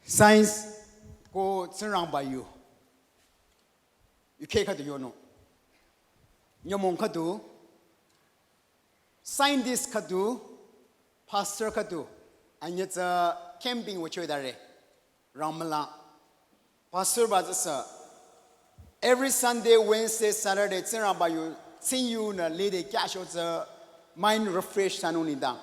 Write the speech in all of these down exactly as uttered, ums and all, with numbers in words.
Science ko Tsingrangba yu. Yukheh khüdu yonung. Nyümong khüdu. Scientist khüdu. Pastor khüdu. Anyütsü camping wücho dare. Rangmülang. Pastor ba tsüsü. Every Sunday, Wednesday, Saturday, Tsingrangba yu, Tsingyu nü lede kyasho tsü mind refresh thsanung nengdang.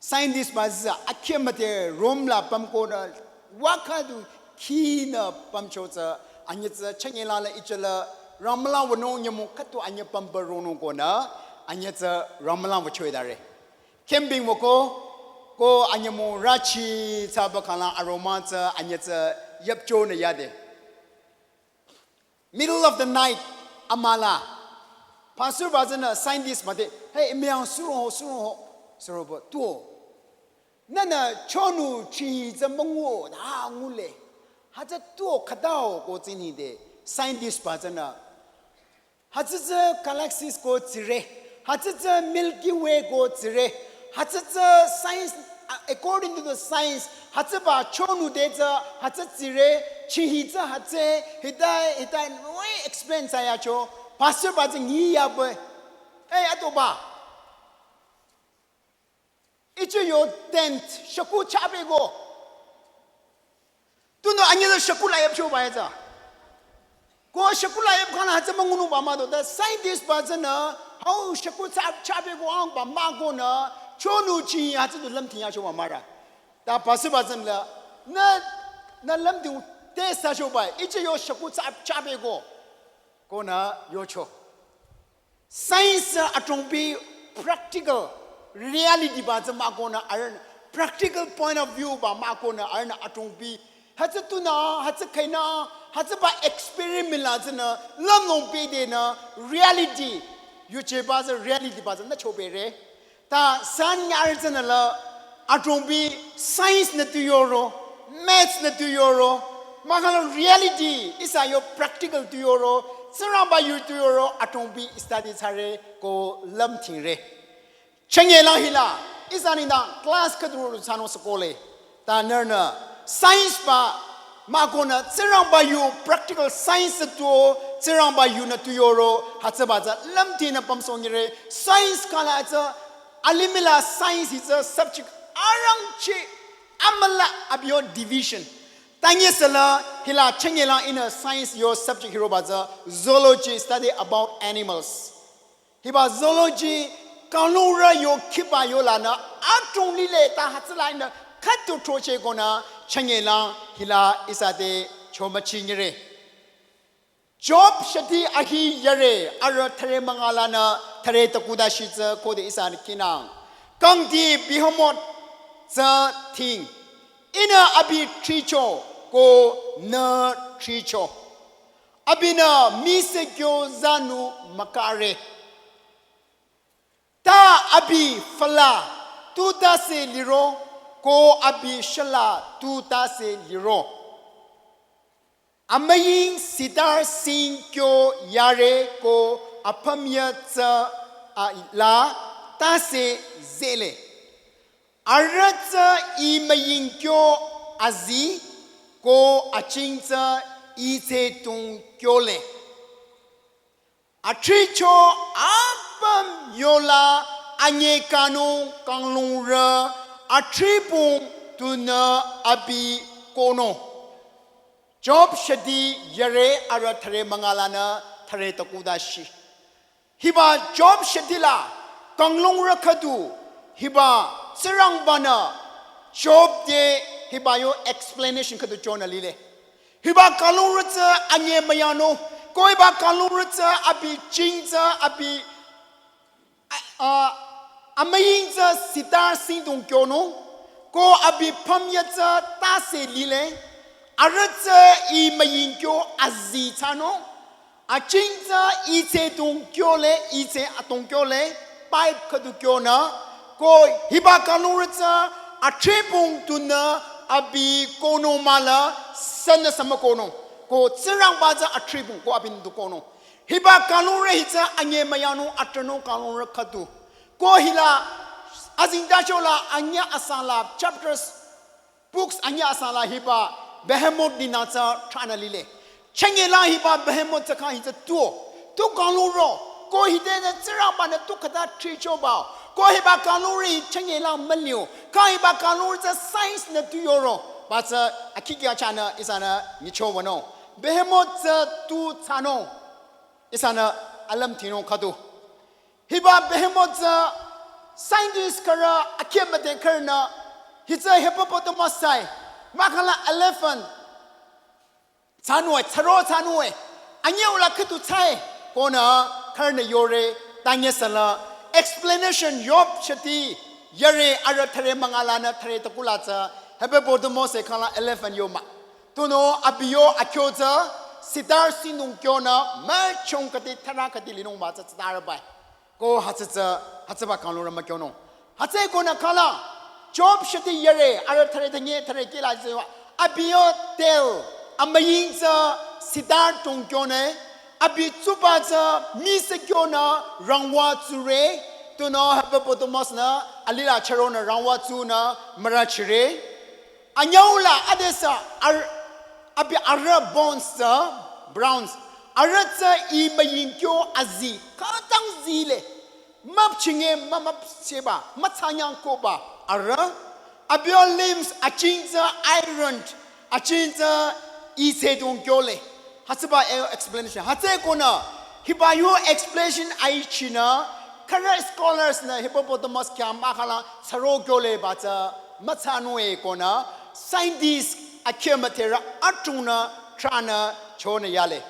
Scientist ba tsüsü, akhemate room la pümko nü, wa khüdu khi nü pümcho tsü, anyütsü chanyela la ichela, rangmülang wünung nyümong khüdu anyü pümba ronung ko nü, anyütsü rangmülang wücho dare. Camping wüko, ko anyümong rachi tsaba khala aroma tsü anyütsü yüpcho nü yade. Middle of the night, amala. Pastor ba tsünü scientist mate, hey, imyang suro ho, suro ho, suro bo, tuo. Nünü chonu chi tsü müngu, da ngule. Hütsü tuo khütao ko tsini de, scientist ba tsünü. Hütsü tsü galaxies ko tsire. Hütsü tsü Milky Way ko tsire. Hütsü tsü science, uh, according to the science, hütsüba chonu de tsü, hütsü tsire, chihi tsü hütsü, hitai, hitai, noi explain thsayacho. Pastor ba tsü nyi ya bo. Hey, atoba. Ichi yo tent, shükuh chapeko. Tunüo anyütsü shükuh la yüpcho ba ya tsü. Ko shükuh la yüp khala hütsü müngunung ba mah do. The scientist ba tsünü, hau shükuh cha-, chapeko ang ba mah ko nü, chonu chi hütsü du lümthing yacho ba mah ra. Ta pastor ba tsünü la, nü, nü lümthing test thsacho ba, ichi yo shükuh cha-, chapeko. Ko nü yocho. Science atongbi practical reality ba tsü mah ko nü arühnü practical point of view ba mah ko nü arühnü atongbi. Hütsü tunü, hütsü khainü, hütsüba experiment la tsünü, lümlong pede nü reality. Yuje ba tsü reality ba tsünü chobere. Ta san nyar tsünü la atongbi science nü tu yoro, maths nü tu yoro, mahkhang la reality, ihsa yo practical tu yoro, Tsingrangba yu tu yoro, atongbi study thsare ko lümthingre. Chünye lang hila, ihsa nengdang class khüdu ro thsanung sükole. Ta nührünü science ba mah ko nü Tsingrangba yu practical science tuo, Tsingrangba yu nü tu yoro, hütsüba tsü lümthing nü pümsohnyire, science khala tsü alimih la science hi tsü subject arangcheh amüla abi yo division. Tanye sela hila chünye lang ihnü science yo subject hiroba tsü zoology, study about animals. Hiba zoology, kanglungrü yo khiba yo lanü atong lile ta hütsüla ihnü khüdu throcheh ko nü chünye lang hila ihsa te chomüchinyire. Job shati ahi yare arüh thüre münga lanü thüre takuda shitsü khode ihsanü kinang. Kangti Behemoth tsü thing. Ihnü abi thricho ko nü thricho. Abinü mise kyo zanu mükare. Ta abi fala tu tase liro, ko abi shala tu tase liro. Amüying sitar sing kyo yare ko apümya tsü a la tase zele. Arüh tsü i müying kyo azi ko aching tsü i tse tung kyo le. Athricho apüm yola anyekanung kanglungrü athribung tunü abi kono. Job shati yare arüh thüre münga lanü thüre takuda shi. Hiba Job shati la kanglungrü khüdu hiba Tsingrangbanü Job te hiba yo explanation khüdu chonü lile. Hiba kanglungrü tsü anye müyanung, ko hiba kanglungrü tsü abi ching tsü abi, a, a, amüying tsü sitar singdong kyonung, ko abi pümya tsü tase lile, arüh tsü i müying kyo azi thsanung, aching tsü i tse tung kyo le, i tse atong kyo le, pipe khüdu kyonü, ko hiba kanglungrü tsü athribung tunü abi kono mala sünü sümü kono. Ko Tsingrangba tsü athribung ko abinü du kono. Hiba kanglungrü hi tsü anye müyanung atranung kanglungrü khüdu. Ko hila azingdacho la anye asang la chapters books anye asang la hiba Behemoth nina tsü thranü lile. Chenge la hiba Behemoth tsü kha hi tsü tuo. Tu kanglung ro. Ko hite tsü Tsingrangba-nü tu khüta thrichoba. Ko hiba kanglung ri chenge la mülio. Kha hiba kanglung tsü science-nü tu yoro. Ba tsü akikya chanü ihsanü nyicho wünung. Behemoth tsü tu thsanung. Ihsanü alüm tinung khüdu. Hiba Behemoth tsü scientist khürü akhe müde khürünü hi tsü hippopotamus sai. Mahkhang la elephant. Thsanung-e, thsaro thsanung-e. Anyüu la khüdu tsai. Konü khürünü yore tanye sala explanation yob shati yare arüh thüre münga lanü thüre takula tsü hippopotamus-e khang la elephant yo mah. Tunüo abi yo akyo tsü cedar sinung kyonü müchong khüdi thara khüdi linung ba tsü tsüta rübai. Ko hütsü tsü, hütsüba kanglung rü mükyonung. Hütsüe konü khang la Job shati yare arüh thüre tanye thüre kila tsü wa. Abi yo tail amüying tsü cedar tong kyonü. Abi tsuba tsü mii sü kyonü rangwa tsure. Tunüo hippopotamus-nü alila chüronü rangwa tsunü mürachire. Anyüu la adesü ar-, abi arüh bones tsü, bones. Arüh tsü i müying kyo azi, khütang zile. Müpchinge mümüpcheba, mütsanyang koba arüh. Abi yo limbs aching tsü iron, aching tsü i tsedong kyole. Hütsüba e-, explanation. Hütsüe konü, hiba yo explanation aichinü, khürü scholars-nü hippopotamus kya mahkhang la thsaro kyole ba tsü müthsanung-e konü, scientist akhe mütherü atungnü thranü chonü yale.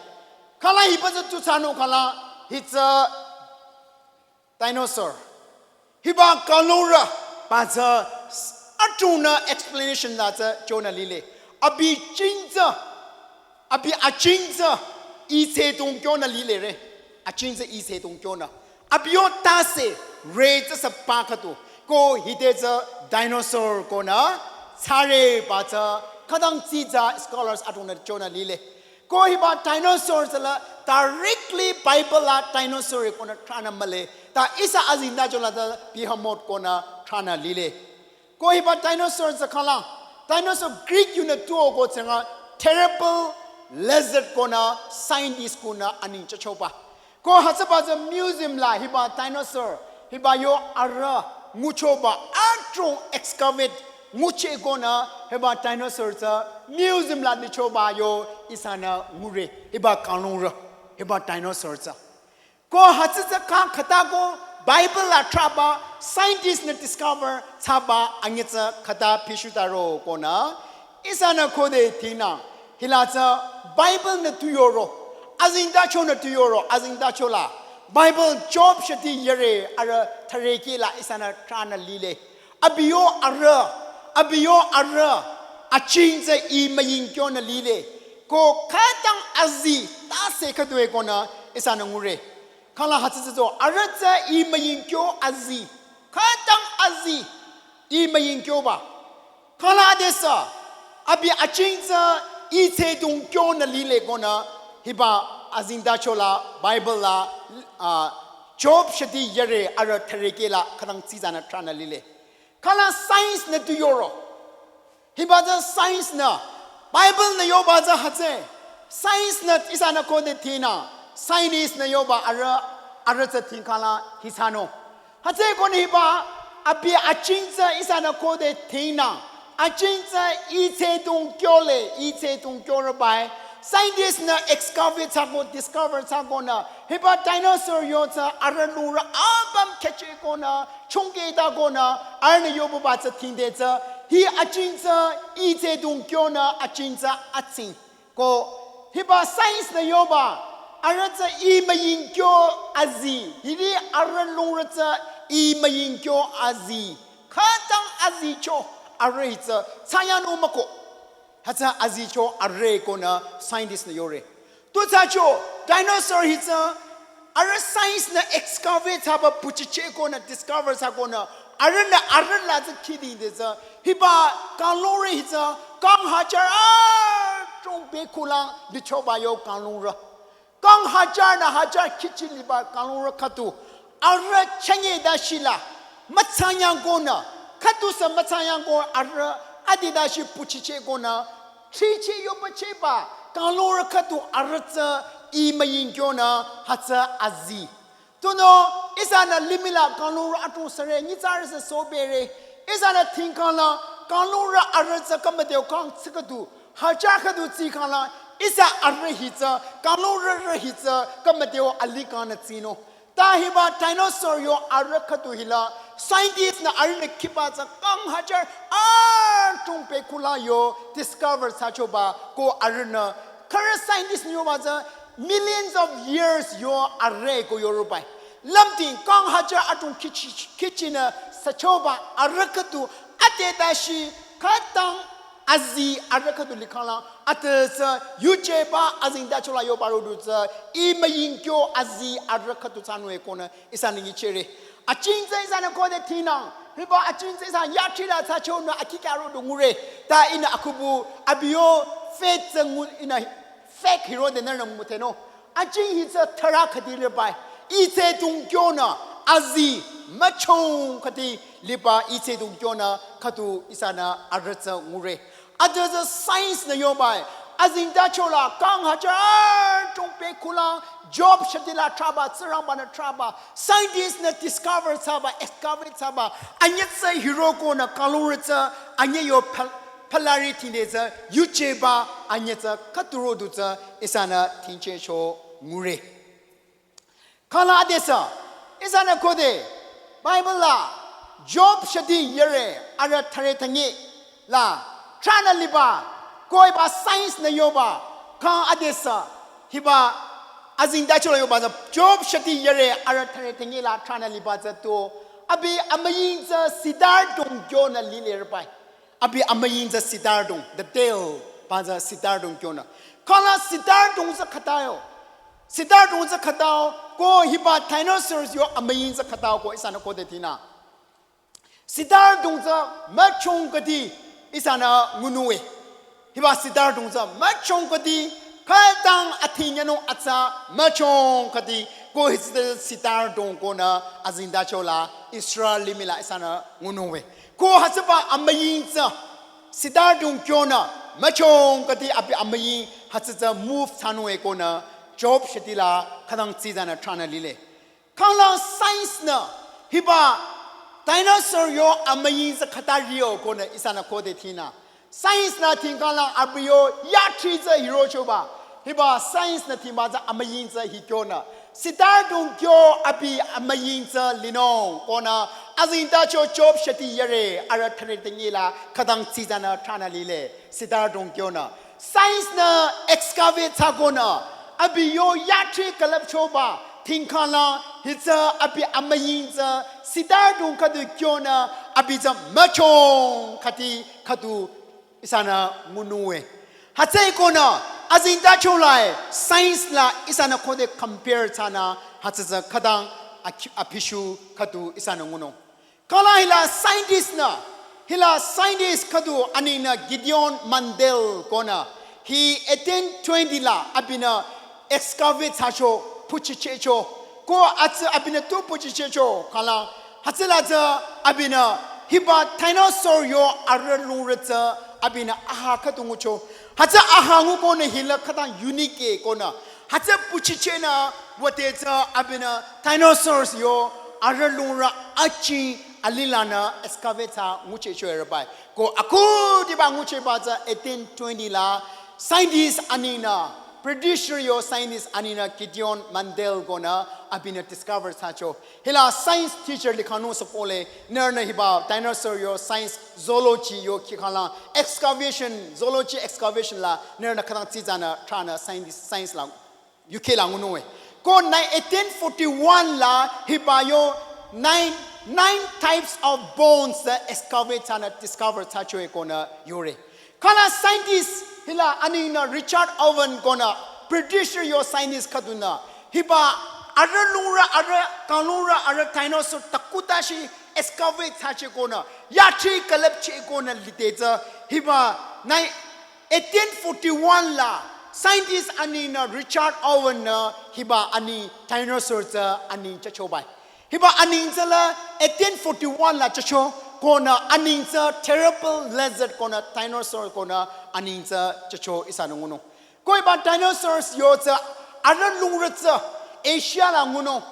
Khang la hiba tsü tu thsanung khang la hi tsü dinosaur. Hiba kanglung rü ba tsü s-, atungnü explanation la tsü chonü lile. Abi ching tsü, abi aching tsü i tsedong kyonü lile re. Aching tsü i tsedong kyonü. Abi yo tase re tsü sapa khüdu. Ko hite tsü dinosaur konü thsare ba tsü khütang tsi tsü scholars atungnü chonü lile. Ko hiba dinosaur tsü la directly Bible la dinosaur konü thranü mühle. Ta ihsa azingda chola ta Behemoth konü thranü lile. Ko hiba dinosaur tsü khang la, dinosaur Greek yunü tuo ko tsünga terrible lizard konü scientist konü aning chachoba. Ko hütsüba tsü museum la hiba dinosaur, hiba yo arüh nguchoba atung excavate nguche konü hiba dinosaur tsü museum la lichoba yo ihsanü ngure hiba kanglung rü hiba dinosaur tsü. Ko hütsü tsü kang khüta ko Bible la thraba scientist-nü discover thsaba anyi tsü khüta pishutaro konü ihsanü khode thingnang. Hila tsü Bible-nü tu yoro. Azingda chonü tu yoro. Azingda chola Bible Job shati yare arüh thüre kila ihsanü thranü lile. Abi yo arüh, abi yo arüh, aching tsü i müying kyonü lile. Ko khütang azi, tase khüdue konü ihsanü ngure. Khang la hütsü tsü zo, arüh tsü i müying kyo azi. Khütang azi, i müying kyoba. Khang la adesü, abi aching tsü i tsedong kyonü lile konü, hiba azingda chola, Bible la, ah, Job shati yare arüh thüre kila khütang tsi tsünü thranü lile. Khang la science-nü tu yoro. Hiba tsü science-nü. Bible-nü yoba tsü hütsü. Science-nü ihsanü khode thingnü. Scientist-nü yoba arüh, arüh tsü thing khang la hi thsanung. Hütsüe konü hiba abi aching tsü ihsanü khode thingnü. Aching tsü i tsedong kyole, i tsedong kyore bai. Scientist-nü excavate thsako, discover thsakonü. Hiba dinosaur yo tsü arüh lungrü apüm kheche konü, chungke ta konü, arühnü yobuba tsü thingde tsü, hi aching tsü i tsedong kyonü aching tsü atsing. Ko, hiba science-nü yoba, arüh tsü i müying kyo azi, hiri arüh lungrü tsü i müying kyo azi. Khütang azi cho, arüh hi tsü, thsayanung mah ko. Hütsü azi cho arüh konü scientist-nü yore. Tu thsacho, dinosaur hi tsü, arüh science-nü excavate thsaba puchiche konü discover thsa konü, arühnü arüh la tsü khidingde tsü, hiba kanglungrü hi tsü, kang hajar atrong bekhulang lichoba yo kanglungrü. Kang hajar nü hajar khichi liba kanglungrü khüdu. Arüh chünye dashi la. Mütsanyang konü. Khüdusü mütsanyang ko arüh adi dashi puchiche konü. Thriche yoba cheba, kanglungrü khüdu arüh tsü ih müying kyonü hütsü azi. Tunüo, ihsanü limih la kanglungrü atung süre, nyitsarü sü sobere. Ihsanü tingkang la, kanglungrü arüh tsü kümüdeo kang tsü khüdu, hajar khüdu tsikhang la, ihsa arüh hi tsü, kanglungrü rü hi tsü, kümüdeo alikang nü tsinung. Ta hiba dinosaur yo arüh khüdu hila, scientist nü arühnü khiba tsü kang hajar atung pekula yo discover thsachoba ko arühnü. Khürü scientist nü yoba tsü millions of years yo arüh ko yorubai. Lümting kang hajar atung khichi, khichinü süchoba arüh khüdu ade dashi khütang azi arüh khüdu likhang la, ade tsü yujeba azengtachola yoba rodu tsü, ih müying kyo azi arüh khüdu thsanung e konü, ihsanü nyichere. Ajing tsü ihsanü khode tinang, hiba ajing tsü ihsa yatri la thsachonü akikya rodu ngure, ta ihnü akhubu, abi yo faith tsü ngu ihnü fake hiro de nü mütenung. Ajing hi tsü thara khüdi libai. Ih tsü tung kyonü azi müchong khüdi liba ih tsü tung kyonü khüdu ihsanü arüh tsü ngure. Ade tsü science nü yobai. Azengtachola kang hajar tung pekula Job shati la traba, Tsingrangba nü traba. Scientist nü discover thsaba, excavate thsaba. Anyü tsü hiro konü kanglungrü tsü anyü yo pal- Polarity de tsü yujeba anyü tsü khüdu rodu tsü ihsanü tingchehcho ngure. Khala adesü, ihsanü khode, Bible la, Job shati yere arüh thüre thünye la, thranü liba, ko hiba science nü yoba, kang adesü, hiba azengtachola yoba tsü, Job shati yere arüh thüre thünye la thranü liba tsü to, abi amüying tsü sidar dong kyonü lile rebai. Abi amüying tsü sidar dong, the tail, ba tsü sidar dong kyonü. Khala sidar dong tsü khütao. Sidar dong tsü khütao, ko hiba dinosaurs yo amüying tsü khütao ko ihsanü khode tinü. Sidar dong tsü müchong khüdi ihsanü ngunung e. Hiba sidar dong tsü müchong khüdi, khütang athi nyanung atsa müchong khüdi, ko hitsü sidar dong konü azengtachola Israel limih la ihsanü ngunung e. Ko hütsüba amüying tsü, sidar dong kyonü, müchong khüdi abi amüying hütsü tsü move thsanung e konü, Job shati la khütang tsizanü thranü lile. Khala science nü, hiba dinosaur yo amüying tsü khüta rio konü ihsanü khode tinü. Science nü tingkang la abi yo yatri tsü hirochoba. Hiba science nü tingba tsü amüying tsü hi kyonü. Sidar dong kyo abi amüying tsü linung konü. Azengtacho Job shati yere arüh thüre thünye la khütang tsizanü thranü lile. Sidar dong kyonü. Science nü excavate thsa konü. Abi yo yatri külüpchoba. Tingkang la hitsü abi amüying tsü. Sidar dong khüdu kyonü. Abi tsü müchong khüdi khüdu ihsanü ngunung e. Hütsü konü azengtachola e science la ihsanü khode compare thsanü hütsü tsü khütang aki- apishu khüdu ihsanü ngunung. Khala hila scientist nü, hila scientist khüdu anengnü Gideon Mandel konü, hi eighteen twenty la abinü excavate thsacho, puchichehcho. Ko hütsü abinü tu puchichehcho, khala hütsüla tsü abinü hiba dinosaur yo arüh lungrü tsü abinü aha khüdu ngucho. Hütsü aha ngu konü hila khütang unique e konü. Hütsü puchichehnü wüde tsü abinü dinosaurs yo arüh lungrü achi alilanü excavate thsa nguchehcho rebai. Ko akhudiba nguchehba tsü eighteen twenty la scientist anengnü, British yo scientist anengnü Gideon Mandel konü abinü discover thsacho. Hila science teacher likhanung sü pole, nührünü hiba dinosaur yo science zoology yo kikhala excavation, zoology excavation la, nührünü khütang tsizanü thranü scientist, science la, U K la ngunung e. Ko nine, eighteen forty-one la hiba yo nine, nine types of bones the excavate thsanü discover thsacho e konü yore. Khala scientist hila anengnü Richard Owen konü British yo scientist khüdunü hiba arüh lungrü arüh, kanglungrü arüh dinosaur takutashi excavate thsache konü, yatri külüpche konü lide tsü hiba nine, eighteen forty-one la scientist anengnü Richard Owen nü hiba aneng dinosaur tsü aneng chachobai. Hiba aneng tsü la eighteen forty-one la chacho, konü aning tsü terrible lizard konü dinosaur konü aning tsü chacho ihsanü ngunung. Ko hiba dinosaurs yo tsü arüh lungrü tsü Asia la ngunung.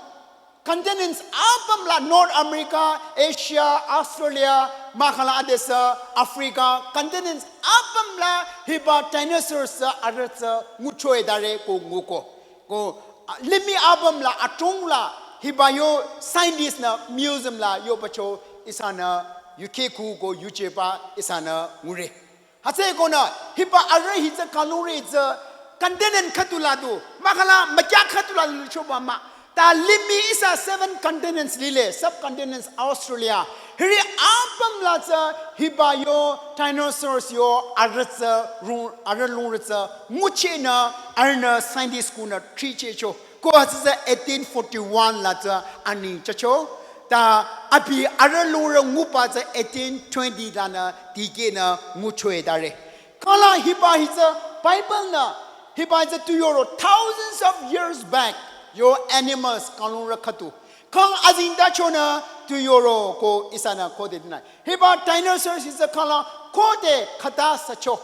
Continents apüm la North America, Asia, Australia, mahkhang la adesü Africa, continents apüm la hiba dinosaurs tsü arüh tsü ngucho-e dare ko nguko. Ko, ah, limih apüm la adrong la hiba yo scientist nü museum la yobacho ihsanü yukheh khu ko yujeba ihsanü ngure. Hütsükonü hiba arüh hi tsü kanglungrü tsü continent khüdu la du, mahkhang la mükyah khüdu la du choba mah. Ta limih ihsa seven continents lile, subcontinents Australia. Hiri apüm la tsü hiba yo dinosaurs yo arüh tsü rung, arüh lungrü tsü nguchinü arühnü scientist kunü thrichehcho. Ko hütsü tsü eighteen forty-one la tsü aning chacho. Ta abi arüh lungrü nguba tsü eighteen twenty lanü dikehnü ngucho-e dare. Khangla hiba hi tsü Bible nü hiba hi tsü tu yoro thousands of years back yo animals kanglungrü khüdu. Khang azengtachonü tu yoro ko ihsanü khode dinü. Hiba dinosaurs hi tsü khangla khode khüta sücho.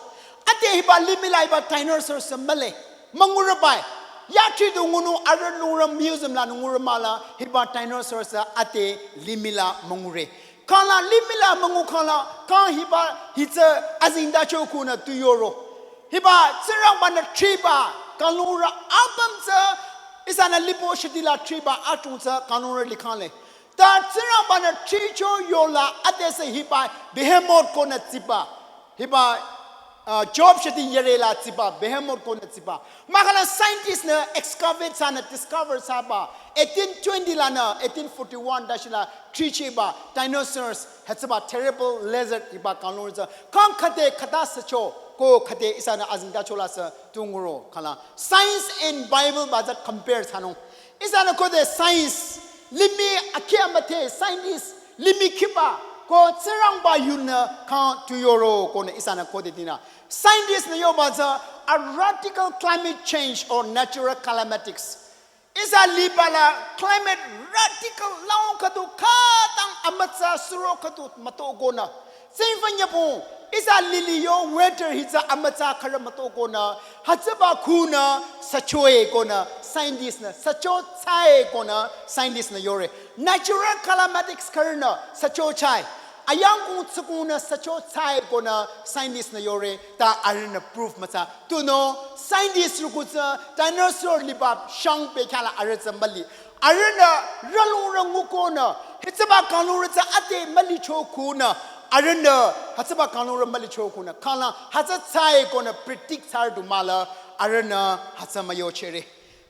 Ade hiba limih la hiba dinosaurs tsü mühle. Müngurü bai. Yathri du ngunung arüh lungrü museum la ngurü mahla hiba dinosaurs tsü ade limih la müngure. Khangla limih la müngu khangla khang hiba hi tsü azengtacho kunü tu yoro. Hiba Tsingrangba-nü thriba kanglungrü apüm tsü ihsanü Lipoh Shüti la thriba adrong tsü kanglungrü likhangle. Ta Tsingrangba-nü thricho yola adesü hiba Behemoth konü tsiba. Hiba, ah, Job Shüti yere la tsiba, Behemoth konü tsiba. Mahkhang la scientist nü excavate thsanü discover thsaba. Eighteen twenty lanü, eighteen forty-one dashi la thrichehba, dinosaurs, hütsüba terrible lizard hiba kanglungrü tsü. Khang khüde khüta sücho, ko khüde ihsanü azengtacho la sü tu nguro khangla. Science and Bible ba tsü compare thsanung. Ihsanü khode science, limih akhi amüdhe scientist, limih khiba, ko Tsingrangba yunü khang tu yoro konü ihsanü khode dinü. Scientist nü yoba tsü a radical climate change or natural calamity. Ihsa liba la climate radical laung khüdu khütang amütsa suro khüdu mütoh konü. Tsingfü nyübong, ihsa lili yo weather hi tsü amütsa khürü mütoh konü, hütsüba khunü, sücho-e konü, scientist nü, sücho thsa-e konü, scientist nü yore. Natural calamities khürünü, sücho thsa-e. Ayangkong tsükongnü, sücho thsa-e konü, scientist nü yore, ta arühnü proof müthsa. Tunüo, scientist rüku tsü, dinosaur liba shang pekhala arüh tsü müli. Arühnü rülungrü ngukonü, hütsüba kanglungrü tsü ade mülicho kunü, arühnü hütsüba kanglungrü mülicho kunü, khangla hütsü thsa-e konü predict thsarü du mahla, arühnü hütsü müyochehre.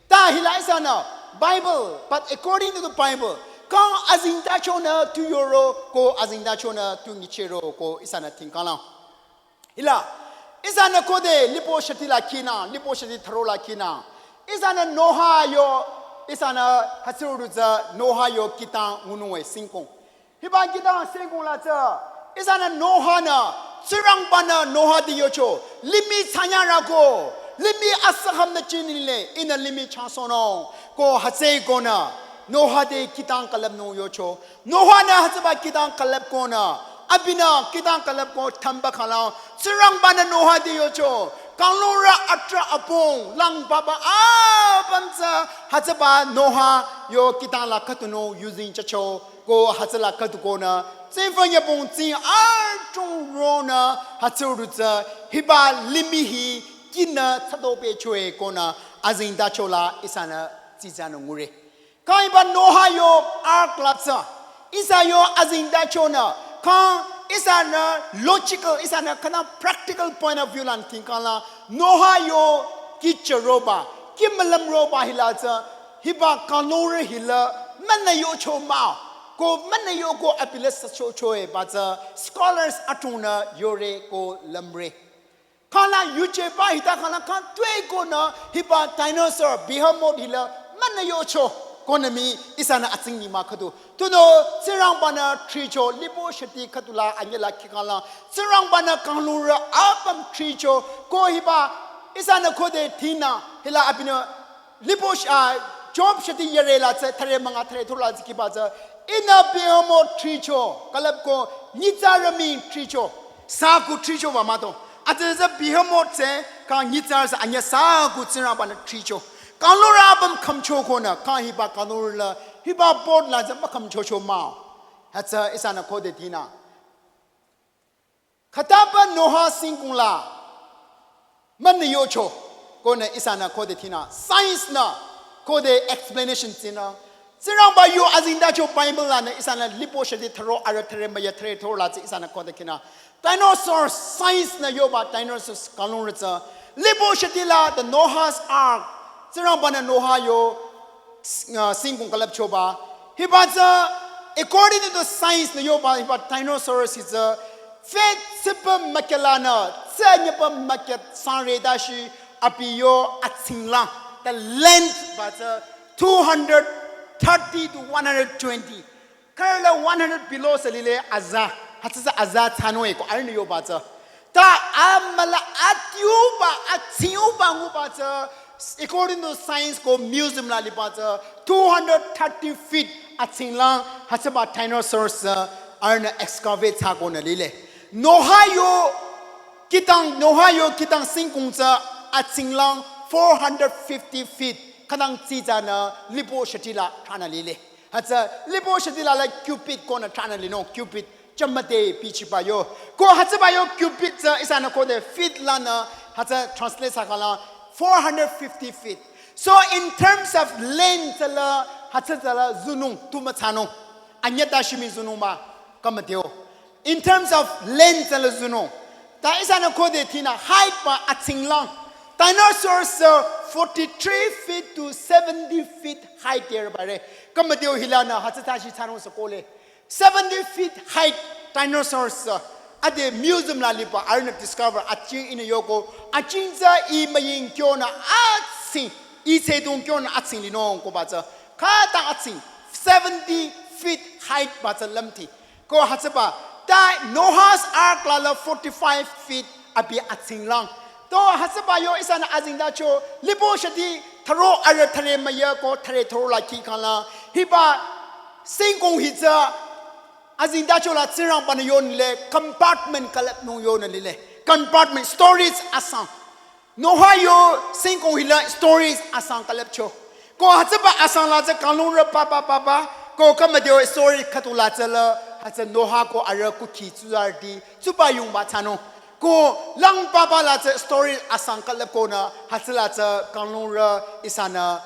Ta hila ihsanü Bible, but according to the Bible, khang azengtachonü tu yoro ko azengtachonü tu nyichehro ko ihsanü tingkanglang. Hila, ihsanü khode Lipoh Shüti la khinü, Lipoh Shüti tharo la khinü. Ihsanü Noah yo, ihsanü hütsürü tsü Noah yo kihtang ngunung-e singkong. Hiba kihtang singkong la tsü, ihsanü Noah nü, Tsingrangba-nü Noah te yocho, limih thsanyarü ko, limih asükhümnü chinile, ihnü limih changsohnung, ko hütsükonü, Noah te kihtang külüpnung yocho, Noah nü hütsüba kihtang külüp konü, abinü kihtang külüp ko thümba khanglang, Tsingrangba-nü Noah te yocho, kanglungrü atrah apong, lang papa apüm tsü, hütsüba Noah yo kihtang la khüdunü yuzeng chacho, ko hütsüla khüdu konü, tsingfü nyübong tsing adrong ronü, hütsürü tsü, hiba limih hi kihnü thsado pehcho-e konü, azengtacho la ihsanü tsitsanü ngure. Khang hiba Noah yo ark la tsü, ihsa yo azengtachonü, khang ihsanü logical, ihsanü khana practical point of view lanü tingkangla, Noah yo kichü roba, kih mülüm roba hila tsü, hiba kanglungrü hila, münü yocho mah, ko münü yoko abi la süchochoe ba tsü, scholars adrongnü yore ko lümre. Khangla yujeba hita khangla khang tue konü hiba dinosaur behemoth hila münü yocho konü mii ihsanü atsing nyima khüdu. Tunüo Tsingrangba-nü thricho Lipoh Shüti khüdu la anyüla khikhangla Tsingrangba-nü kanglungrü apüm thricho ko hiba ihsanü khode thinü hila abinü Lipoh Sh-, ah, Job Shüti yere la tsü thüre münga thüre thurü la tsü khiba tsü Ihnü Behemoth thricho, külüpko nyitsarü mii thricho, saku thrichoba mah to. Atsütsü Behemoth tsü kang nyitsarü sü anyüh saku Tsingrangbanü thricho. Kanglungrü apüm khümcho konü, kang hiba kanglungrü la, hiba boat la tsü mükhümchocho mah-o. Hütsü ihsanü khode tinü. Khütaba Noah singkung la münü yocho, konü ihsanü khode tinü. Science nü khode explanation tsinü. Tsingrangba yo azengtacho Bible lanü ihsanü lipo shati thüro arüh thüre müyü thüre thüro la tsü ihsanü khode kinü. Dinosaurs, science nü yoba dinosaurs kanglungrü tsü. Lipo shati la the Noah's Ark. Tsingrangbanü Noah yo s-, uh, singkung külüpchoba. Hiba tsü, according to the science nü yoba, hiba dinosaurs hi tsü, feet tsipüm mükyalanü, tsü nyipüm mükya sangre dashi abi yo atsinglang. The length ba tsü two hundred thirty to one hundred twenty. Khürü la one hundred below sü lile aza. Hütsü tsü aza thsanung-e ko arühnü yoba tsü. Ta amüla adiuba, atsingyuba nguba tsü, according to science ko museum la liba tsü, two hundred thirty feet atsinglang hütsüba dinosaurs tsü arühnü excavate thsakonü lile. Noah yo kihtang, Noah yo kihtang singkung tsü atsinglang four hundred fifty feet khütang tsitsanü lipo shati la thranü lile. Hütsü lipo shati la la cubit konü thranü linung, cubit, chümüde bichiba yo. Ko hütsüba yo cubit tsü ihsanü khode feet lanü hütsü translate thsakhangla four hundred fifty feet. So in terms of length tsü la hütsü tsü la zunung tu müthsanung. Anyüh dashi mii zunung mah, kümüdeo. In terms of length tsü la zunung. Ta ihsanü khode tinü height ba atsinglang. Dinosaurs tsü forty-three feet to seventy feet height there bare. Kümüdeo hilanü hütsü tashi thsanung sü kohle. Seventy feet height dinosaurs tsü. Ade museum la liba arühnü discover atsing ihnü yoko. Atsing tsü i müying kyonü atsing. I tsedong kyonü atsing linung koba tsü. Khütang atsing. Seventy feet height ba tsü lümti. Ko hütsüba, ta Noah's Ark la la forty-five feet abi atsinglang. To hütsüba yo ihsanü azengtacho, lipo shati thüro arüh thüre müyü ko thüre thüro la kikhangla. Hiba singkung hi tsü azengtacho la Tsingrangbanü yonü le compartment külüpnung yonü lile. Compartment, storage asang. Noah yo singkung hila storage asang külüpcho. Ko hütsüba asang la tsü kanglungrü papa papa. Ko kümüdeo storage khüdu la tsü la hütsü Noah ko arüh kukhi tsuzarüti tsuba yungba thsanung. Ko lang papa la tsü storage asang külüpkonü hütsü la tsü kanglungrü ihsanü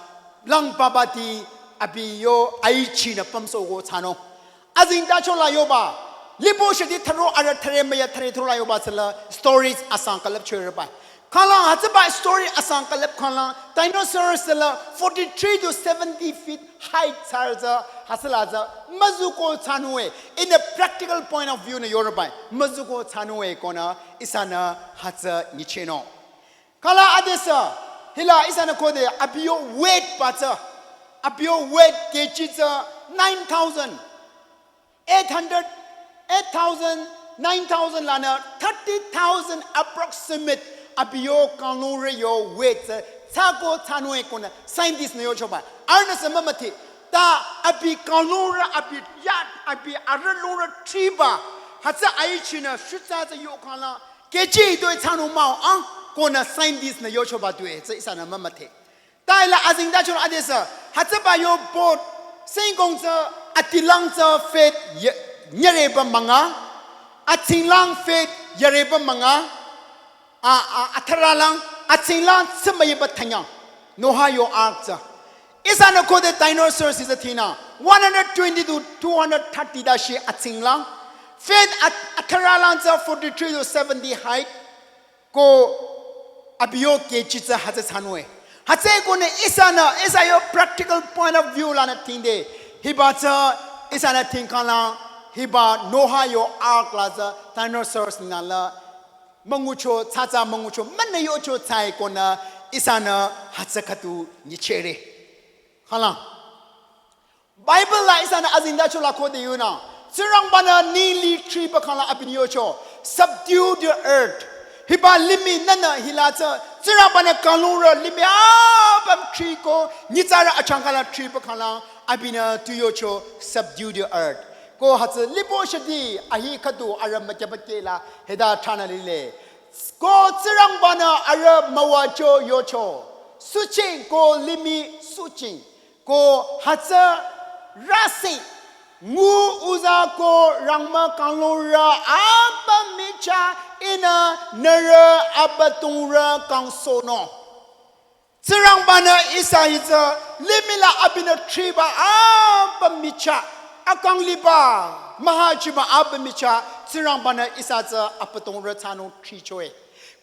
lang papati abi yo aichinü pümsohko thsanung. Azengtacho la yoba. Lipo shati thüro arüh thüre müyü thüre thüro la yoba tsü la storage asang külüpchoreba. Khanglang hütsüba storage asang külüp khanglang dinosaurs tsü la forty-three to seventy feet height thsarü tsü hütsü la tsü müzuko thsanung-e. In a practical point of view nü yoreba. Müzuko thsanung-e konü ihsanü hütsü nyichehnung. Khanglang adesü, hila ihsanü khode abi yo weight ba tsü, abi yo weight K G tsü nine thousand, eight hundred, eight thousand, nine thousand lanü thirty thousand approximate abi yo kanglungrü yo weight tsü thsako thsanung-e konü scientist nü yochoba. Arühnü sü mümüdhe. Ta abi kanglungrü abi ya abi arüh lungrü thriba. Hütsü aichinü shutsa tsü yo khanglang K G toi thsanung mah-o ang konü scientist nü yochoba tue tsü ihsanü mümüdhe. Ta hila azengtacho adesü hütsüba yo boat singkung tsü adilang tsü feet ye-, nyüreba münga, atsinglang feet yüreba münga, a, a, athüralang, atsinglang tsümüyeba thanyang. Noah yo ark tsü. Ihsanü khode dinosaurs hi tsü tinü one hundred twenty to two hundred thirty dashi atsinglang. Feet at-, athüralang tsü forty-three to seventy height. Ko abi yo K G tsü hütsü thsanung-e. Hütsü konü ihsanü, ihsa yo practical point of view lanü tingde. Hiba tsü ihsanü tingkhanglang, hiba Noah yo ark la tsü dinosaurs nü la müngucho, tsatsa müngucho, münü yocho tsü-e konü ihsanü hütsü khüdu nyichehre. Khanglang. Bible la ihsanü azengtacho la khode yunü. Tsingrangbanü nili thriba khanglang abinü yocho. Subdue the earth. Hiba limih nünü hila tsü. Tsingrangbanü kanglungrü limih apüm thriko. Nyitsarü achangka la thriba khanglang. Abinü tu yocho subdue the earth. Ko hütsü lipo shadi ahi khüdu arüh mükyabakela hita thranü lile. Ko Tsingrangbanü arüh müwacho yocho. Suching ko limih suching. Ko hütsü rasi ngu uza ko rangmü kanglungrü apüm michah ihnü nührü abüdongrü kangsohnung. Tsingrangbanü ihsa hitsü limih la abinü thriba apüm michah, akang liba, mühachima apüm michah, Tsingrangbanü ihsa tsü abüdongrü thsanung thrichoe.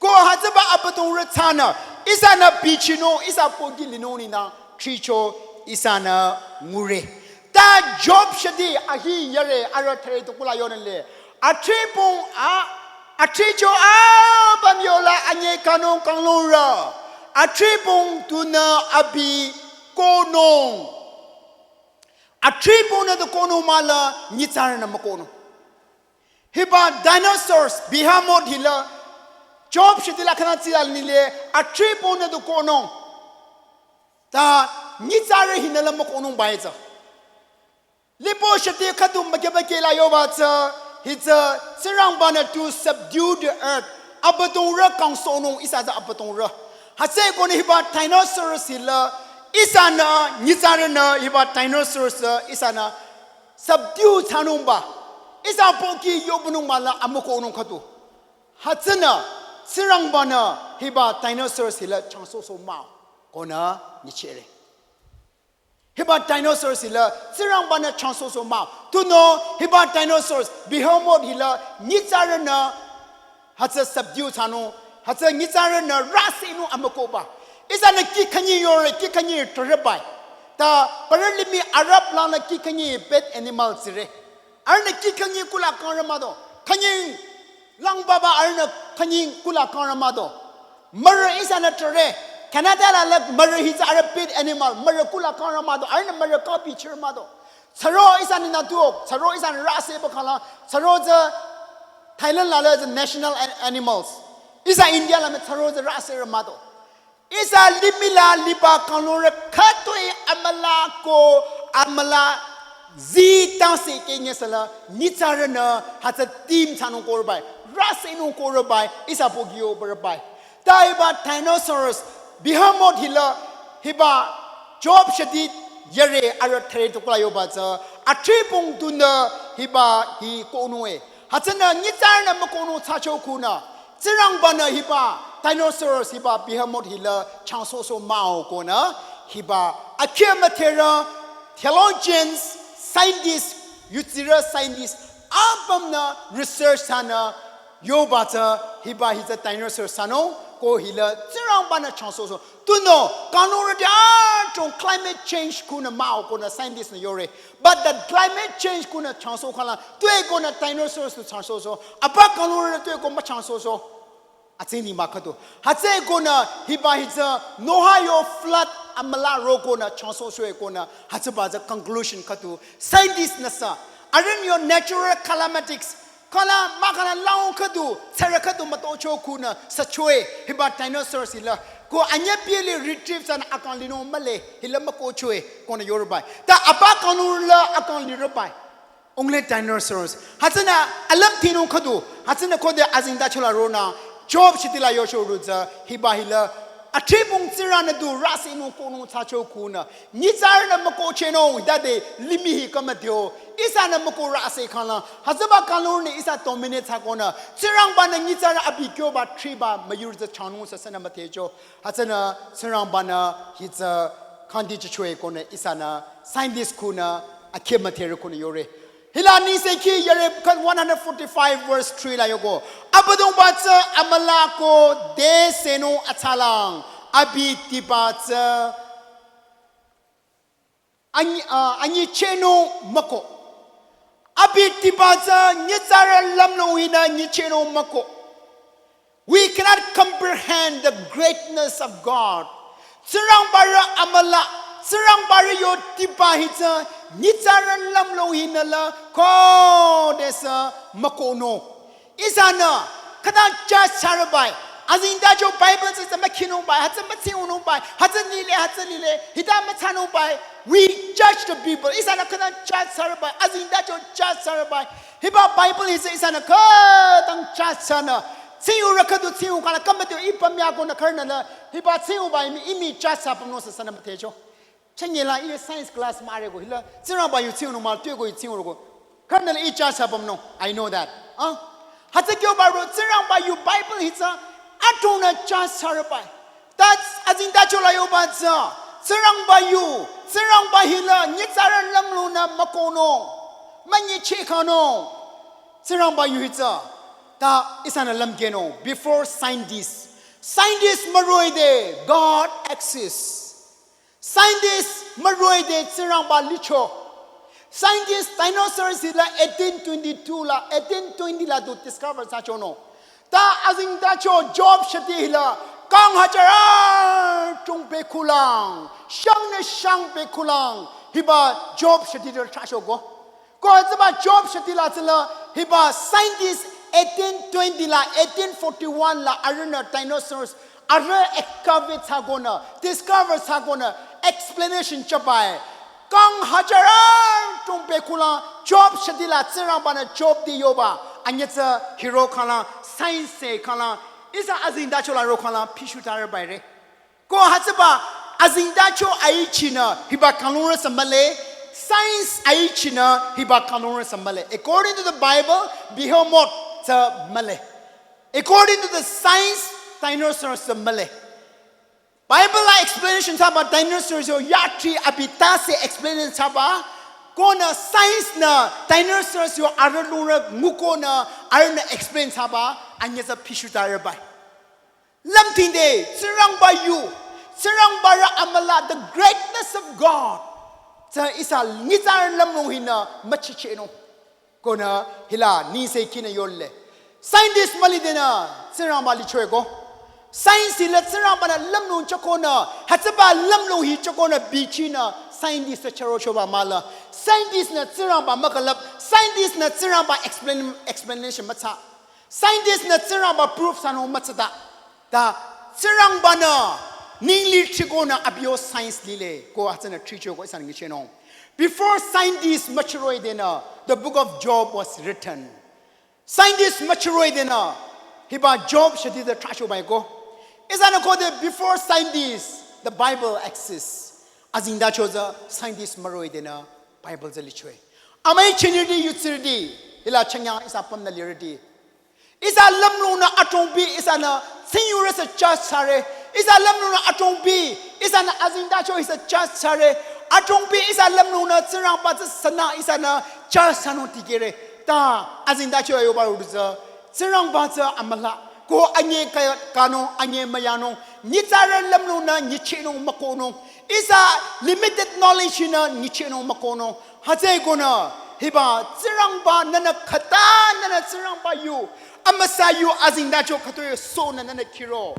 Ko hütsüba abüdongrü thsanü, ihsanü bichinung, ihsa pohki linung ninü thricho, ihsanü ngure. Ta Job shadi ahi yare arüh thüre tukula yonele. Atribung a, atricho apüm yola anye kanung kanglungrü. Atribung tunü abi kohnung. Atribung nü tu kohnung mahla nyitsarünü mükohnung. Hiba dinosaurs, behemoth hila, Job shadi la khana tsila nile, atribung nü tu kohnung. Ta nyitsarü hinü la mükohnung baitsü. Lipo shadi khüdu mükyabakela yoba tsü, hitsü Tsingrangbanü to subdue the earth. Abüdongrü kangsohnung ihsa tsü abüdongrü. Hütsüekonü hiba dinosaurs hila, ihsanü, nyitsarünü hiba dinosaurs ihsanü subdue thsanungba. Ihsa pohki yobünung mahla amükohnung khüdu. Hütsünü, Tsingrangbanü hiba dinosaurs hila changsohsoh mah-o konü nyichehre. Hiba dinosaurs hila Tsingrangbanü changsohsoh mah-o. Tunüo hiba dinosaurs, behemoth hila nyitsarünü hütsü subdue thsanung, hütsü nyitsarünü rüsinung amükohba. Ihsanü kih khünyi yore, kih khünyi trereba. Ta parü limih Arab lanü kih khünyi pet animal tsire. Arühnü kih khünyi kula kangrü mah-o. Khünyi lang baba arühnü khünyi kula kangrü mah-o. Mürü ihsanü trere. Canada la la mürü hitsü arüh pet animal. Mürü kula kangrü mah-o. Arühnü mürü kapi chirü mah-o. Tsaro ihsanü nü tuo. Tsaro ihsanü rüsiba khala. Tsaro tsü Thailand la la tsü national an-, animals. Ihsa India la mii tsaro tsü rüsirü mah-o. Ihsa limih la liba kanglungrü khütoi amüla ko amüla zii tangse kenge sala nyitsarünü hütsü thricho thsanung kohrobai, rüsinung kohrobai, ihsa pohki yobarübai. Ta hiba dinosaurs, behemoth hila, hiba Job shadi yare arüh thüre tukula yoba tsü, atribung tunü hiba hi kohnunge. Hütsünü nyitsarünü mükohnung thsacho khunü, Tsingrangbanü hiba dinosaurs hiba behemoth hila changsohsoh mah-o konü, hiba akheh müdherü theologians, scientists, yudsirü scientists, apümnü research thsanü yoba tsü hiba hitsü dinosaurs thsanung ko hila Tsingrangbanü changsohsoh. Tunüo, kanglungrüti adrong climate change khunü mah-o konü scientist nü yore. But the climate change khunü changsoh khala, tuekonü dinosaurs tu changsohsoh. Apa kanglungrü tueko müchangsohsoh. Atsingdhingba khüdu. Hütsüekonü hiba hitsü Noah yo flood amüla rokonü changsohsoh ekonü hütsüba tsü conclusion khüdu. Scientist nüsü. Arühnü yo natural calamities. Khala mahkhang la lang khüdu, tsürü khüdu mütocho khunü, süchoe, hiba dinosaurs hila. Ko anyüpili retrieve thsanü akang linung mühle, hila mükohchoe, konü yorebai. Ta apa kanglungrü la akang lirebai. Only dinosaurs. Hütsünü alüm thinung khüdu, hütsünü khode azingda chola ronü, Job shitila yocho rutsü, hiba hila. Atribung Tsingrangbanü du rüsinung kohnung thsacho khunü. Nyitsarünü mükohchehnung, hütade limih hi kümüdeo. Ihsanü mükoh rüse khala. Hütsüba kanglungrünü ihsa dominate thsakonü. Tsingrangbanü nyitsarü abi kyoba thriba müyurü tsü changnung sü sünü müdhecho. Hütsünü Tsingrangbanü hitsü khandi chichoe konü ihsanü scientist khunü akheh müdherü khunü yore. Hila nengsekhi yare khan one hundred forty-five verse three la yoko. Abüdongba tsü amüla ko desehnung atsalang. Abi tiba tsü anyi, ah, anyichehnung mükoh. Abi tiba tsü nyitsarü lümlong hinü nyichehnung mükoh. We cannot comprehend the greatness of God. Tsingrangbarü amüla, Tsingrangbarü yo tiba hi tsü, nyitsarü lümlong hinü la, khodesü mükohnung. Ihsanü, khütang church thsarübai, Azingdacho Bible tsü tsü mükhinungbai, hütsü mütsingunungbai, hütsü lile, hütsü lile, hita mütsanungbai. We judge the people. Ihsanü khütang judge thsarübai, azingdacho judge thsarübai. Hiba Bible hi tsü ihsanü khütang judge thsanü. Tsingyurü khüdu tsingu khana khümütio ipüm yakonü khürünü la, hiba tsingubai imi, imi judge thsa pümnung sü sünü müdhecho. Chengela i science class mah reko hila Tsingrangba yu tsingunung mah tueko yu tsingu roko. Khürünü la i judge thsa pümnung. I know that. Ah? Hütsü kyo baro Tsingrangba yu Bible hi tsü atungnü judge thsarübai. That's azingdacho la yoba tsü. Tsingrangba yu, Tsingrangba hila nyitsarü lümlungnü mükohnung, münyichehkanung. Tsingrangba yu hi tsü. Ta ihsanü lümkehnung. Before scientists. Scientists müroide God exists. Scientists müroide Tsingrangba licho. Scientists dinosaurs hila eighteen twenty-two la, eighteen twenty la du discover thsachonung. Ta azingdacho Job shati hila kang hajar adrong bekhulang, shangnü shang bekhulang, hiba Job shati du trahshoko. Ko hütsüba Job shati la tsüla hiba scientist eighteen twenty la, eighteen forty-one la arühnü dinosaurs arüh excavate thsakonü, discover thsakonü, explanation chabai. Kang hajar adrong bekhulang Job shati la Tsingrangbanü Job te yoba anyütsü hiro khanglang, science se khanglang, ihsa azingdacho la ro khanglang pishu tarübaire. Ko hütsüba azingdacho aichinü hiba kanglungrü sü mühle, science aichinü hiba kanglungrü sü mühle. According to the Bible, behemoth tsü mühle. According to the science, dinosaur sü mühle. Bible la explanation thsaba dinosaur yo yati abi tase explain thsaba, konü science nü dinosaur yo arüh lungrü ngukonü arühnü explain thsaba, anyütsü pishu tarübai. Lümtingde, Tsingrangba yu, Tsingrangbarü amüla, the greatness of God. Tsü ihsa nyitsarü lümlong hinü müchichehnung. Konü hila nise kinü yole. Scientist mülidenü Tsingrangba lichoeko. Science hila Tsingrangbanü lümlong chokonü, hütsüba lümlong hi chokonü bichinü scientist chürochoba mahla. Scientist nü Tsingrangba mükülüp, scientist nü Tsingrangba explain, explanation müthsa. Scientist nü Tsingrangba proof thsanung müthsata. Ta Tsingrangbanü ningli chikonü abi yo science lile ko hütsünü chichoko ihsanü nyichehnung. Before scientists müchiroidenü, the book of Job was written. Scientists müchiroidenü, hiba Job shati du trahchobaiko. Ihsanü khode before scientists, the Bible exists. Azingdacho tsü scientist müroidenü Bible tsü lichoe. Amüi chinirüti, yutsirüti, hila changya ihsa pümnü lirüti. Ihsa lümlongnü adrongpi, ihsanü tsingyurü sü judge thsare. Ihsa lümlongnü adrongpi, ihsanü azingdacho hi sü judge thsare. Adrongpi ihsa lümlongnü Tsingrangba tsü sünü ihsanü judge thsanung dikehre. Ta azingdacho yoba rüdu tsü Tsingrangba tsü amüla. Ko anyüh ka-, kanung, anyüh müyanung. Nyitsarü lümlongnü nyichehnung mükohnung. Ihsa limited knowledge nü nyichehnung mükohnung. Hütsüekonü, hiba Tsingrangba nünü khüta nünü Tsingrangba yu, amüsa yu azingdacho khütoi sonü nünü khiro.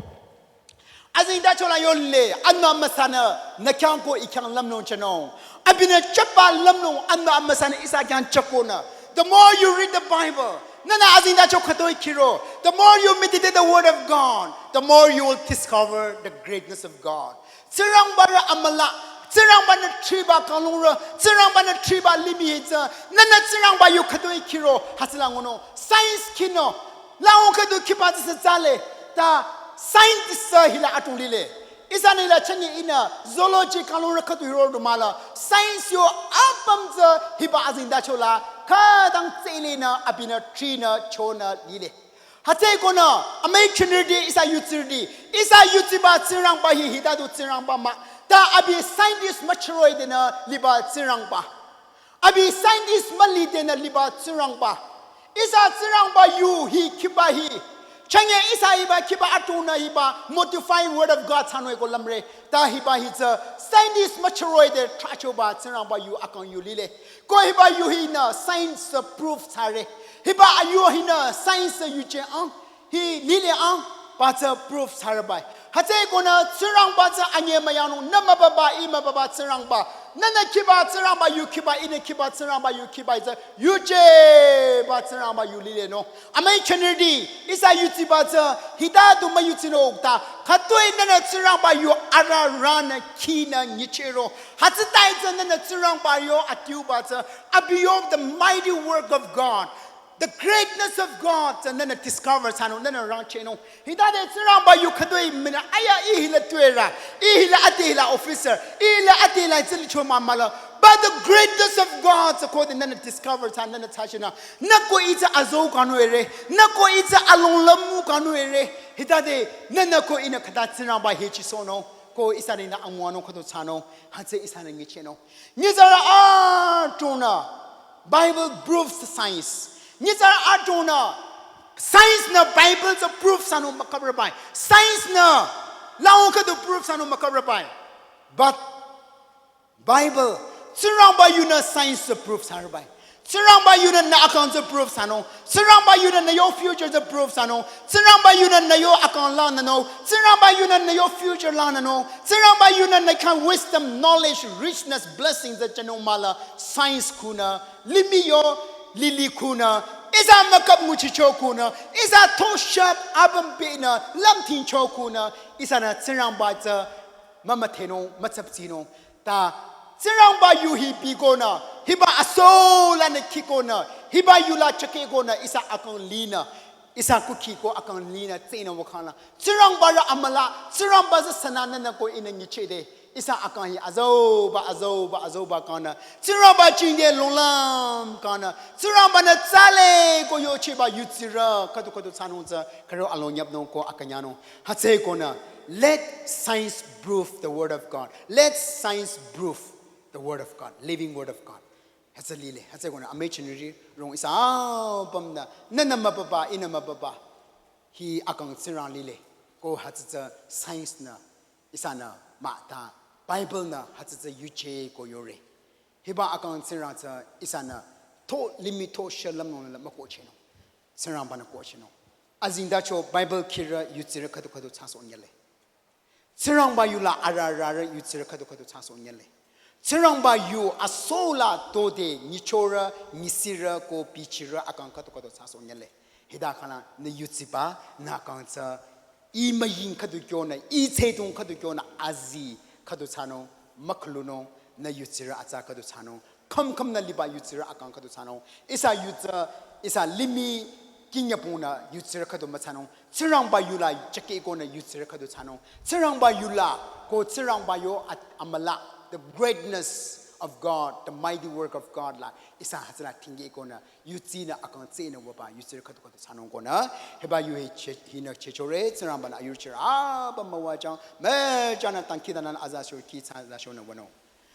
Azingdacho la yole, anü amüsanü nü khyang ko ih khyang lümlong chehnung. Abinü chapa lümlong, anü amüsanü ihsa khyang chakonü. The more you read the Bible, nünü azingdacho khütoi khiro, the more you meditate the word of God, the more you will discover the greatness of God. Tsingrangbarü amüla, Tsingrangbanü thriba kanglungrü, Tsingrangbanü thriba limih hi tsü, nünü Tsingrangba yu khütoi khiro, hütsüla ngunung, science khinung, lango khüdu khiba tsü sü tsale, ta scientist tsü hila adrong lile. Ihsanü hila chünye ihnü zoology kanglungrü khüdu hiro du mahla, science yo apüm tsü hiba azingdacho la, khütang tsülinü, abinü thrinü, chonü lile. Hütsüekonü, amüi chinirüti, ihsa yutsirüti, ihsa yutsiba Tsingrangba hi hita du Tsingrangba mah. Ta abi scientist müchiroidenü liba Tsingrangba. Abi scientist mülidenü liba Tsingrangba. Ihsa Tsingrangba yu hi khiba hi. Chünye ihsa hiba khiba adrongnü hiba modified word of God thsanung-e ko lümre. Ta hiba hi tsü scientist müchiroide trahchoba Tsingrangba yu akang yu lile. Ko hiba yu hinü science proof thsare. Hiba yu hinü science yuje ang, hi lile ang, ba tsü proof thsarübai. Hütsüekonü Tsingrangba tsü anyüh müyanung, nü mübüba, ih mübüba Tsingrangba. Nühnü khiba Tsingrangba yu khiba, ihnü khiba Tsingrangba yu khiba itsü, yujeba Tsingrangba yu lile no. Amüi chünirüti, ihsa yutsiba tsü, hita du müyutsinung ta, khütoi nühnü Tsingrangba yu ararünü khinü nyichehro. Hütsüta itsü nühnü Tsingrangba yo adiuba tsü, abi yo the mighty work of God. The greatness of God tsü nühnü discover thsanung, nühnü rangchehnung. Hitade Tsingrangba yu khütoi mii nü aya ih hila tuerü, ih hila ade hila officer, ih hila ade hila itsü licho mah mahla. But the greatness of God tsü khode nühnü discover thsa, nühnü thsashinü. Nü ko itsü azo kanü ere, nü ko itsü along lamu kanü ere. Hitade nühnü ko ihnü khüta Tsingrangba hechisohnung, ko ihsanü nü amüwanung khüdu thsanung, hütsü ihsanü nyichehnung. Nyitsarü adrongnü Bible proves science. Nyitsarü adrongnü science nü Bible tsü prove thsanung müküprübai. Science nü lao khüdu prove thsanung müküprübai. But Bible, Tsingrangba yunü science tsü prove thsarübai. Tsingrangba yunü nü akang tsü prove thsanung. Tsingrangba yunü nü yo future tsü prove thsanung. Tsingrangba yunü nü yo akang langnünung. Tsingrangba yunü nü yo future langnünung. Tsingrangba yunü nü khyang wisdom, knowledge, richness, blessings tsü jünung mahla science khunü. Limih yo, lili khunü. Ihsa müküp nguchicho khunü. Ihsa toshap apüm pehnü, lümthingcho khunü. Ihsanü Tsingrangba tsü mümüdhenung, mütsaptsinung. Ta Tsingrangba yu hi bikonü, hiba aso lanü khikonü, hiba yu la chakehkonü, ihsa akang linü, ihsa kukhi ko akang linü, tsenü wükhangla. Tsingrangba rü amüla, Tsingrangba tsü sünü nühnü ko ihnü nyichehde. Ihsa akang hi azoba, azoba, azoba kangnü. Tsingrangba jingde longlam kangnü. Tsingrangba nü tsale ko yocheba yutsirü, khüdu khüdu thsanung tsü, khürü along yapnung ko akünyangnung. Hütsüekonü, let science prove the word of God. Let science prove the word of God, living word of God. Hütsü lile, hütsüekonü, amüi chünirüti rung ihsa apümnü, nühnü mübüba, ihnü mübüba. Hi akang Tsingrang lile, ko hütsü tsü science nü, ihsanü mah ta, Bible nü hütsü tsü yuje ko yore. Hiba akang Tsingrang tsü ihsanü, to limih to shilümnung la mükohchehnung. Tsingrangba nü kohchehnung. Azengtacho Bible khirü yutsirü khüdu khüdu thsasoh nyele. Tsingrangba yu la arararü yutsirü khüdu khüdu thsasoh nyele. Tsingrangba yu aso la tode nyichorü, nyisirü ko bichirü akang khüdu khüdu thsasoh nyele. Hita khangla nü yutsiba, nü akang tsü, ih müying khüdu kyonü, ih tsedong khüdu kyonü, azi khüdu thsanung, mükhülunung, nü yutsirü atsa khüdu thsanung, khümkhümnü liba yutsirü akang khüdu thsanung. Ihsa yu tsü, ihsa limih khingyapung nü yutsirü khüdu müthsanung. Tsingrangba yu la chakehkonü yutsirü khüdu thsanung. Tsingrangba yu la, ko Tsingrangba yo at-, amüla, the greatness of God, the mighty work of God la, ihsa hütsüla thingkehkonü, yutsinü akang tsenü wüba, yutsirü khüdu khüdu thsanung konü, hiba yu hi che-, hinü chechore, Tsingrangba nü ayurchirü, aba müwajang, müjanü dangkhidangnangnü azasho, kih thsa azashonü wünung.